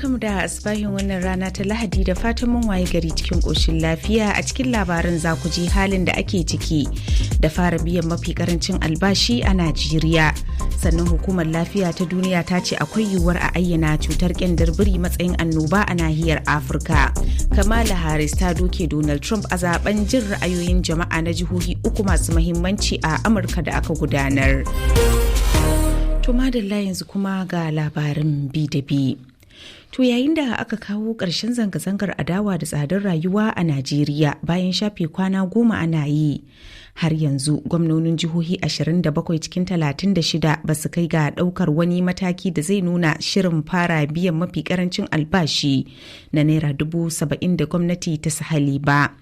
Barkamu da asibahin wannan rana ta Lahadi, da fatan mun waye gari cikin ƙoshin lafiya. A cikin labarin za ku ji halin da ake ciki da fara biyan mafi karancin albashi a Najeriya. Sannan hukumar lafiya ta duniya ta ce akwai yiwuwar a ayyana cutar kyandar biri matsayin annoba a nahiyar Afirka. Kamala Harris ta doke Donald Trump a zaben jin ra'ayoyin jama'a na jihohi uku masu mahimmanci a Amurka da aka gudanar. To madalla, yanzu kuma ga labarin bi da bi. To, yayin da aka kawo ƙarshen zanga-zangar adawa da tsadar rayuwa a Najeriya bayan shafe kwana 10 ana yi, har yanzu gwamnonin jihohi 27 cikin 36 ba su kai ga ɗaukar wani mataki da zai nuna shirin fara biyan mafi karancin albashi na naira 70,000 da gwamnati ta sahale ba.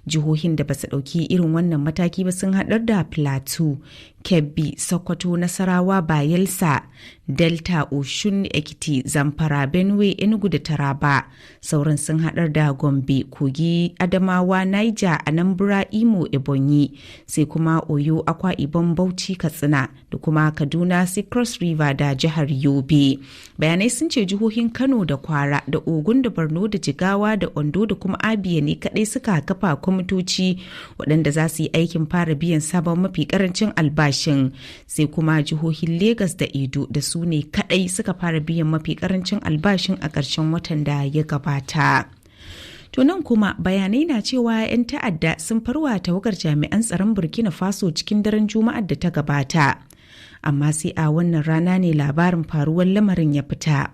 Jihohin da ba su ɗauki irin wannan mataki ba sun haɗar da Plateau, Kebbi, Sokoto, Nasarawa, Bayelsa, Delta, Oshun, Ekiti, Zamfara, Benue, Enugu da Taraba. Sauran sun haɗar da Gombe, Kogi, Adamawa, Niger, Anambra, Imo, Ebonyi, sai kuma Oyo, Akwa Ibom, Bauchi, Katsina da kuma Kaduna, sai Cross River da jihar Yobe. Bayanai sun ce jihohin Kano da Kwara da Ogun da Borno da Jigawa da Ondo da kuma Abia ne kaɗai suka kafa kwamitoci waɗanda za su yi aikin fara biyan sabon mafi karancin albashin, sai kuma jihohin Legas da Edo da su ne kaɗai suka fara biyan mafi karancin albashin a ƙarshen watan da ya gabata. To, nan kuma bayanai na cewa 'yan ta'adda sun farwa tawagar jami'an tsaron Burkina Faso cikin daren Juma'ar da ta gabata. Amma sai a wannan rana ne labarin faruwar lamarin ya fita.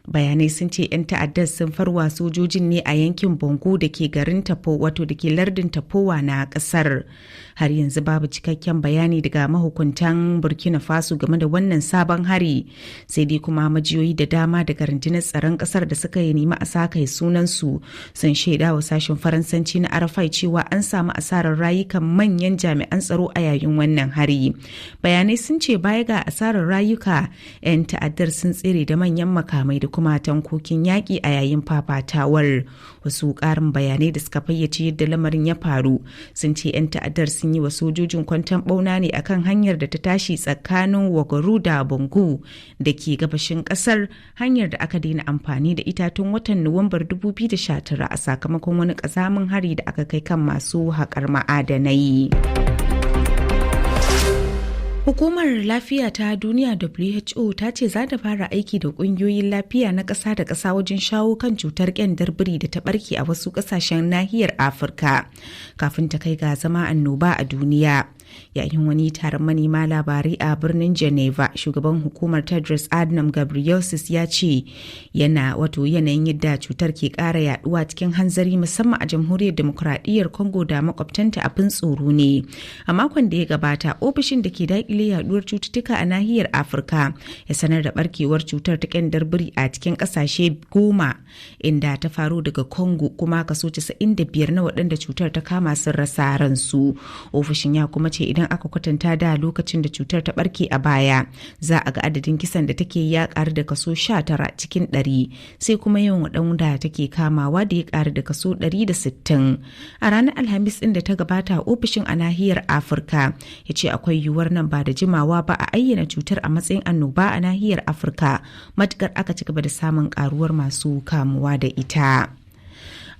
Bayanai sun ce 'yan ta'addar sun farwa sojojin ne a yankin Bongo da ke garin Tapo, wato da ke lardin Tapowa na kasar. Har yanzu babu cikakken bayani daga mahukuntan Burkina Faso game da wannan sabon hari, sai dai kuma majiyoyi da dama daga rundunar tsaron kasar da suka yi nemi a sakai sunansu sun shaida wa sashen Faransanci na RFI cewa an samu asarar rayukan manyan jami'an tsaro a yayin wannan hari. Bayanai sun ce baya ga asarar rayuka, 'yan ta'addar sun tsere da manyan makamai da kuma tankokin yaƙi a yayin fafatawar. Wasu ƙarin bayanai da suka fayyace yadda lamarin ya faru sun ce 'yan ta'addar sun yi wa sojojin kwanton ɓauna ne akan hanyar da ta tashi tsakanin Wagaru da Bangu da ke gabashin ƙasar, hanyar da aka daina amfani da ita tun watan Nuwambar 2019 a sakamakon wani ƙazamin hari da aka kai kan masu haƙar ma'adanai. Hukumar Lafiya ta Duniya WHO ta ce za ta fara aiki da ƙungiyoyin lafiya na ƙasa da ƙasa wajen shawo kan cutar ƙyandar biri da ta ɓarke a wasu ƙasashen nahiyar Afirka kafin ta kai ga zama annoba a duniya. Yayin wani taron manema labarai a birnin Geneva, shugaban hukumar Tedros Adhanom Ghebreyesus ya ce yana wato yanayin yadda cutar ke kara yaduwa cikin hanzari, musamman a Jamhuriyar Demokuraɗiyyar Congo da makwabtanta, abin tsoro ne. A makon da ya gabata, ofishin da ke dakile yaduwar cututtuka a nahiyar Afirka ya sanar da barkewar cutar ta kyandar biri a cikin kasashe 10, inda ta faru daga Congo, kuma kaso 95 na waɗanda cutar ta kama sun rasa ransu. Ofishin ya kuma ce idan aka kwatanta da lokacin da cutar ta barke a baya, za a ga adadin kisan da take ya karu da kaso 19 cikin 100, sai kuma yawan waɗanda take kamawa da ya karu da kaso 160. A ranar Alhamis ɗin da ta gabata, ofishin a nahiyar Afirka ya ce akwai yiwuwar nan ba da jimawa ba a ayyana cutar a matsayin annoba a nahiyar Afirka, matukar aka ci gaba da samun karuwar masu kamuwa da ita.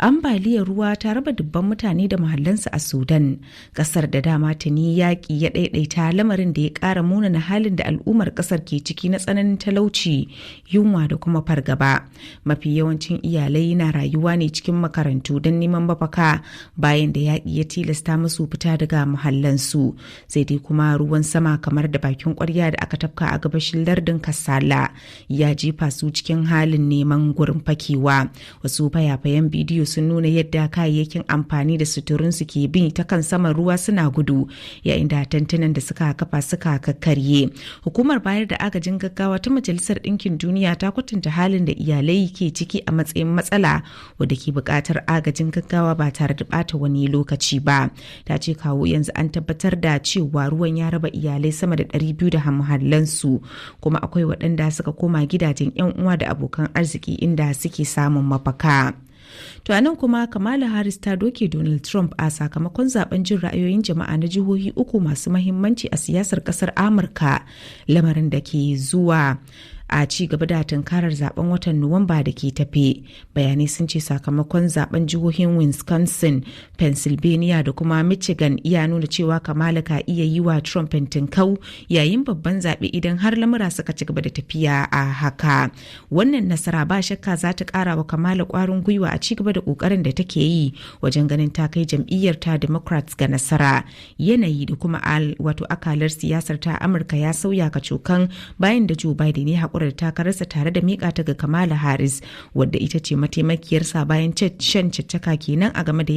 Ambaliyar ruwa ta raba dubban mutane da mahallansu a Sudan, kasar da dama tuni yaƙi ya ɗaiɗaita, lamarin da ya ƙara munana halin da al'ummar ƙasar ke ciki na tsananin talauci, yunwa da kuma fargaba. Mafi yawancin iyalai na rayuwa ne cikin makarantu don neman mafaka bayan da yaƙi ya tilasta musu fita daga mahallansu. Sai dai kuma ruwan sama kamar da bakin ƙwarya da aka tafka a gabashin lardin Kasala ya jefa su cikin halin neman gurin fakewa. Wasu fayafayen bidiyo sun nuna yadda kayayyakin amfani da suturunsu ke bin ta kan saman ruwa suna gudu, yayin da tantunan da suka kafa suka kakkarye. Hukumar bayar da agajin gaggawa ta Majalisar Ɗinkin Duniya ta kwatanta halin da iyalai ke ciki a matsayin matsala wadda ke buƙatar agajin gaggawa ba tare da bata wani lokaci ba. Ta ce kawo yanzu an tabbatar da cewa ruwan ya raba iyalai sama da 200 da muhallansu, kuma akwai waɗanda suka koma gidajen 'yan uwa da abokan arziki inda suke samun mafaka. To, a nan kuma Kamala Harris ta doke Donald Trump a sakamakon zaben jin ra'ayoyin jama'a na jihohi uku masu mahimmanci a siyasar kasar Amurka, lamarin da ke zuwa A ci gaba da tunkarar zaben watan Nuwamba da ke tafe, bayanai sun ce sakamakon zaben jihohin Wisconsin, Pennsylvania da kuma Michigan iya nuna cewa Kamala ka iya yi wa Trump fintinkau yayin babban zaɓe idan har lamura suka ci gaba da tafiya a haka. Wannan nasara ba shakka za ta ƙara wa Kamala ƙwarin gwiwa a ci gaba da ƙoƙarin da take yi wajen ganin ta kai jam'iyyar ta Democrats ga nasara. Yanayi da kuma wato akalar siyasar ta Amurka ya sauya kacokan bayan da Joe Biden ya haƙura da takararsa tare da miƙa ta ga Kamala Harris, wadda ita ce mataimakiyarsa, bayan shan caccaka kenan a game da